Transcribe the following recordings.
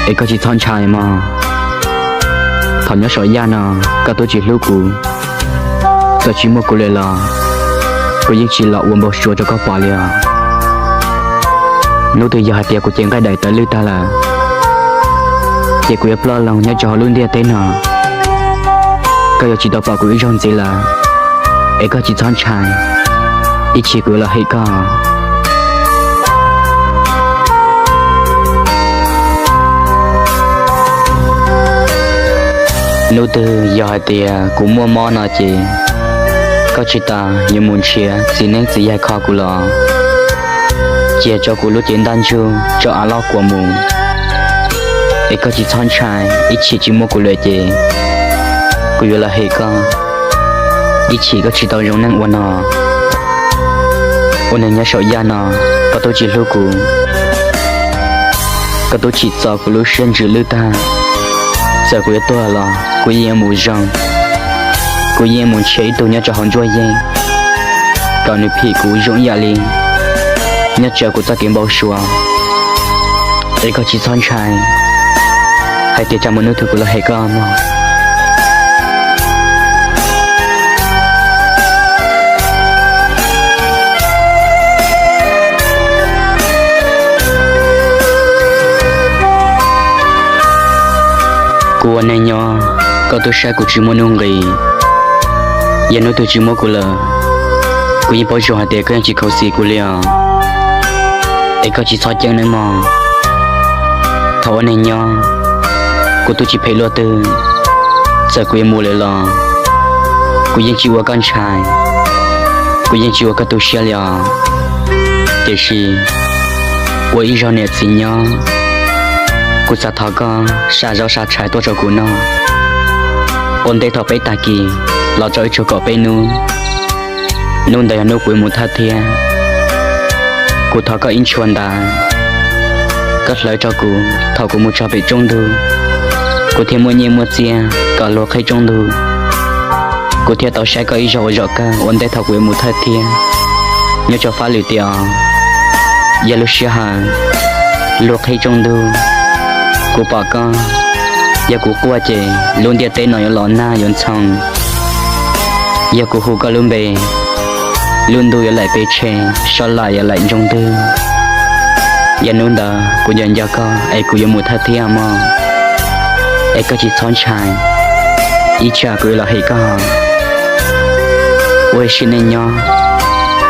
Es koj tsis txhob ntshai mog. Thaum nyob saum yaj no, koj twb tsis hlub kuv, txawm tsis muaj kuv lawm los kuv yeej tsis los ua npau suav rau koj pom li os. Hnub twg yog hais tias kuv cev nqaij daim tawv lwj tag lawm, ces kuv yuav ploj loo nyob rau hauv lub ntiaj teb no. Koj yuav tsis tau pom kuv ib zaug ntxiv lawm, es koj tsis txhob ntshai, ib chim kuv yuav los hem koj. Hnub twg yog hais tias kuv muaj mob no ces koj tsis tas yuav mus nrhiav txiv neeb txiv yaig kho kuv los, cia rau kuv lub cev ntaj ntsug rau av loj kuam mus. Es koj tsis txhob ntshai, ib chim tsis muaj kuv lawm ces kuv yuav los hem koj. Ib chim koj tsis tau zoo neej ua no. Ua neeg nyob saum yaj no, koj twb tsis hlub kuv, koj twb tsis txo kuv lub siab ntsws lwj tag. Txawm kuv yuav tuag los kuv yeej yuav mus zoo, kuv yeej yuav mus nrhiav ib tug nyob rau hauv ntsuab yeej kom nws phim kuv zoo ib yam li nyob raws kuv txoj kev npau suav. Es koj tsis txhob ntshai hais tias tsam muaj hnub twg kuv los hem koj mog. Kuv ua neej nyob, koj twb saib kuv tsis muaj nuj nqis. Yog hnub twg tsis muaj kuv lawm, kuv yeej paub zoo hais tias koj yeej tsis khuv xim kuv li os. Es koj tsis txhob ceeb neeb mog. Thaum ua neeg nyob, kuv twb tsis phem luaj twg, txawm kuv yuav mus lawm los kuv yeej tsis ua koj ntshai, kuv yeej tsis ua koj tu siab li os. Tiam sis ua ib zaug niam txiv nyob, kuv xav thov koj xa zaub xa tshais tuaj rau kuv noj. Ua ntej thaum peb tag kis los rau ib tsug kaum peb hnub, hnub ntawd yog hnub kuv yuav mus thawj thiab. Kuv thov koj ib ntshua ntawd, koj hlawv rau kuv thaum kuv mus txog pem tsoob ntug, kuv thiaj muaj nyiaj muaj txiaj kom luag qhib tsoob ntug. Kuv thiaj tau saib koj ib zaug ua zaum kawg ua ntej thaum kuv yuav mus thawj thiab. Nyob rau fab lwm tiam, yog lub sij hawm luag qhib tsoob ntug, kuv pom koj, yog kuv quaj ces lub ntiaj teb no yuav los nag yuav ntxhoo. Yog kuv hu koj lub npe, lub ntuj yuav laim pes tshe, sab laj yuav laim ntsoog ntwg. Yog hnub ntawd kuv nco nco koj es kuv yuav mus thawj thiab mog. Es koj tsis txhob ntshai, ib tsam kuv yuav los hem koj. Ua ib sim neej nyob,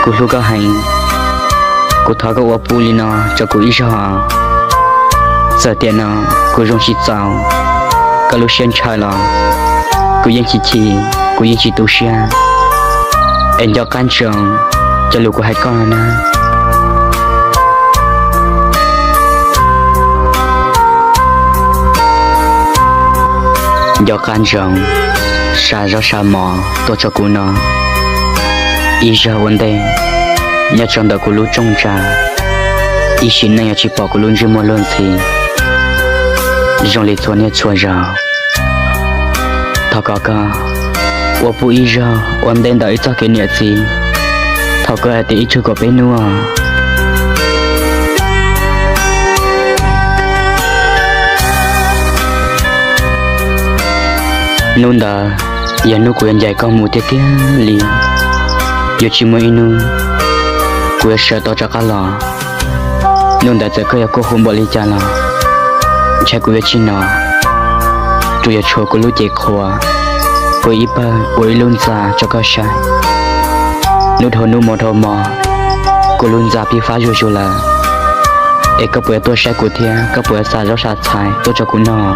kuv hlub koj heev, kuv thov koj ua pub li no rau kuv ib zaug. Txawm tiam no kuv zoo tsis txaus koj lub siab ntshaw los kuv yeej tsis chim, kuv yeej tsis tu siab. Es nco qab ntsoov cov lus kuv hais koj no na. Nco qab ntsoov, xa zaub xa mov tuaj rau kuv no. Ib zaug ua ntej, nyob rau ntawm kuv lub rooj ntsa, ib sim neej yuav tsis pom kuv lub ntsej muag luag ntxhi zoo li txhua niaj txhua zaus. Thov kom koj ua pub ib zaug ua ntej ntawm ib txoj kev niam txiv, thaum koj hais tias ib tsug kaum peb hnub. Hnub ntawd yog hnub kuv yuav ncaim koj mus tiag tiag li. Yuav tsis muaj ib hnub kuv yuav sawv tau rov qab los. Hnub ntawd txawm koj yuav quaj hu npaum li cas los ntshai kuv yuav tsis hnov, tsuas yog tshuav kuv lub cev qhuav, kuv ib pawg ua ib lub ntxa rau koj saib. Hnub dhau hnub hmo dhau hmo, kuv lub ntxa pib fab zuj zus lawm. Es koj puas yuav tuaj saib kuv thiab koj puas yuav xa zaub xa tshais tuaj rau kuv noj?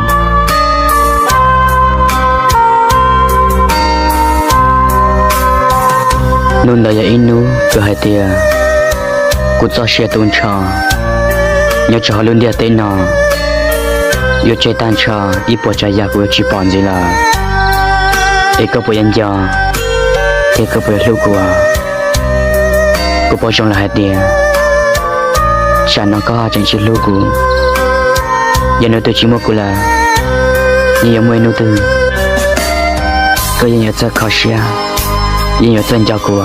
Hnub ntawd yog ib hnub kws hais tias kuv txoj sia tu nrho nyob rau hauv lub ntiaj teb no, yuav tseg tag nrho ib puas tsav yam kuv yuav tsis pom ntxiv lawm. Es koj puas yuav nco thiab koj puas yuav hlub kuv? Kuv paub zoo lawm hais tias tsam no koj tseem tsis hlub kuv. Yog hnub twg tsis muaj kuv lawm, yeej yuav muaj ib hnub twg koj yeej yuav txawj kho siab, yeej yuav txawj nco kuv.